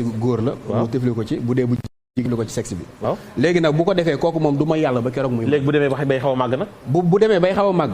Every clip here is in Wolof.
góor la mu tifli ko ci bu dee bu jiglu ko ci sexe bi léegi nag bu ko defee kooku moom du ma yàlla ba keroog muy léegi bu demee bay xaw a màgg nag bu demee bay xaw a màgg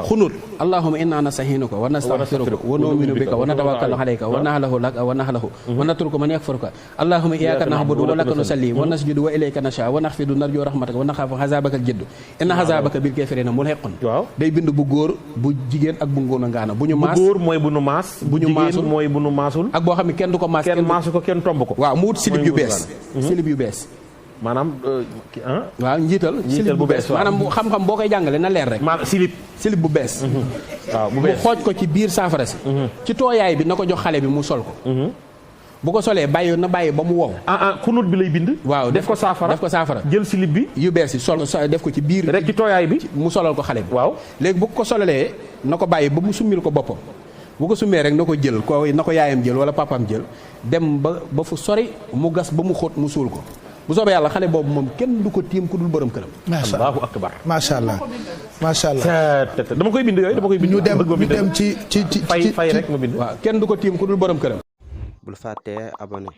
xunut allahumma inna nasta'inuka wa nastaghfiruka wa nu'minu bika wa natawakkalu alayka wa nahlahu laka wa nahlahu wa natruku man yakfuruka allahumma iyyaka na'budu wa laka nusalli wa nasjudu wa ilayka nasha wa nakhfidu narju rahmataka wa nakhafu hazabaka jiddu inna hazabaka bil kafirina mulhiqun day bind bu góor bu jigéen ak bu ngóona ngaana bu ñu maas bu góor mooy bu nu maas bu ñu maasul mooy bu nu maasul ak boo xam ne kenn du ko maas kenn maasu ko kenn tomb ko waaw mu wut silib yu bees silib yu bees maanaam waaw njiital silib bu bees maanaam xam-xam boo koy jàngale na leer rek silib bu bees waaw bu mu xooj ko ci biir saafara si ci tooyaay bi na ko jox xale bi mu sol ko bu ko solee bàyyi ba mu wow xunut bi lay bind waaw def ko saafara jël silib bi yu bees yi sol def ko ci biir rek ci tooyaay bi mu solal ko xale bi waaw léegi bu ko solalee na ko bàyyi ba mu summil ko boppam bu ko summee rek na ko jël na ko yaayam jël wala papaam jël dem ba fu sori mu gas ba mu xóot mu suul ko bu soobee yàlla xale boobu moom kenn du ko tiim ku dul borom këram. allahu akbar macha allah macha allah. dama koy bind yooyu dama koy bind. ñu dem ci fay rek mu bind. waaw kenn du ko tiim ku dul borom këram. bul fàttee abonné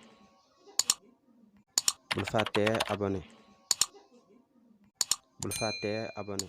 bul fàttee abonné bul fàttee abonné.